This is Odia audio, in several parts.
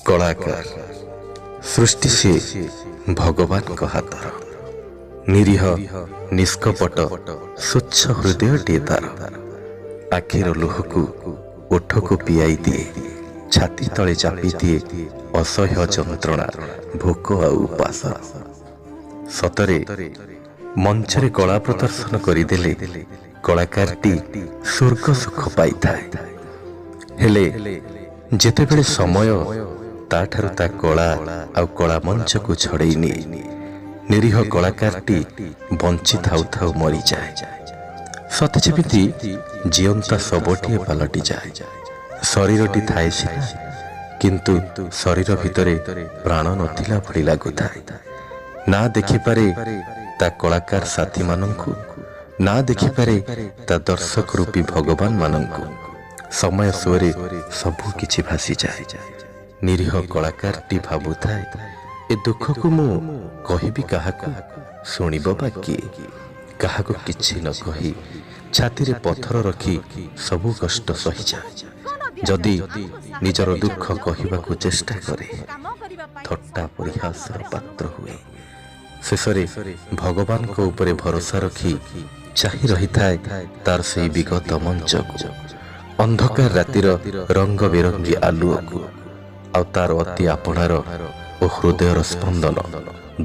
କଳାକାର ସୃଷ୍ଟି ସିଏ ଭଗବାନଙ୍କ ହାତର। ନିରୀହ, ନିଷ୍କପଟ, ସ୍ୱଚ୍ଛ ହୃଦୟଟିଏ ତାର। ଆଖିର ଲୁହକୁ ଓଠକୁ ପିଆଇ ଦିଏ, ଛାତି ତଳେ ଚାପି ଦିଏ ଅସହ୍ୟ ଯନ୍ତ୍ରଣା, ଭୋକ ଆଉ ଉପାସ। ସତରେ ମଞ୍ଚରେ କଳା ପ୍ରଦର୍ଶନ କରିଦେଲେ କଳାକାରଟି ସ୍ୱର୍ଗ ସୁଖ ପାଇଥାଏ। ହେଲେ ଯେତେବେଳେ ସମୟ ତାଠାରୁ ତା କଳା ଆଉ କଳା ମଞ୍ଚକୁ ଛଡ଼େଇ ନିଏ, ନିରୀହ କଳାକାରଟି ବଞ୍ଚି ଥାଉ ଥାଉ ମରିଯାଏ। ସତେ ଯେମିତି ଜିଅନ୍ତା ଶବଟିଏ ପାଲଟିଯାଏ। ଶରୀରଟି ଥାଏ ସିନା, କିନ୍ତୁ ଶରୀର ଭିତରେ ପ୍ରାଣ ନଥିଲା ଭଳି ଲାଗୁଥାଏ। ନା ଦେଖିପାରେ ତା କଳାକାର ସାଥୀମାନଙ୍କୁ, ନା ଦେଖିପାରେ ତା ଦର୍ଶକ ରୂପୀ ଭଗବାନମାନଙ୍କୁ। ସମୟ ସୁଅରେ ସବୁ କିଛି ଭାସିଯାଏ। ନିରୀହ କଳାକାରଟି ଭାବୁଥାଏ, ଏ ଦୁଃଖକୁ ମୁଁ କହିବି କାହାକୁ, ଶୁଣିବ ବା କିଏ? କାହାକୁ କିଛି ନ କହି ଛାତିରେ ପଥର ରଖି ସବୁ କଷ୍ଟ ସହିଯାଏ। ଯଦି ନିଜର ଦୁଃଖ କହିବାକୁ ଚେଷ୍ଟା କରେ, ଥଟ୍ଟା ପରିହାସର ପାତ୍ର ହୁଏ। ଶେଷରେ ଭଗବାନଙ୍କ ଉପରେ ଭରସା ରଖି ଚାହିଁ ରହିଥାଏ ତାର ସେଇ ବିଗତ ମଞ୍ଚକୁ, ଅନ୍ଧକାର ରାତିର ରଙ୍ଗ ବେରଙ୍ଗୀ ଆଲୁଅକୁ, ଆଉ ତାର ଅତି ଆପଣାର ଓ ହୃଦୟର ସ୍ପନ୍ଦନ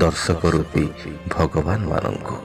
ଦର୍ଶକ ରୂପୀ ଭଗବାନମାନଙ୍କୁ।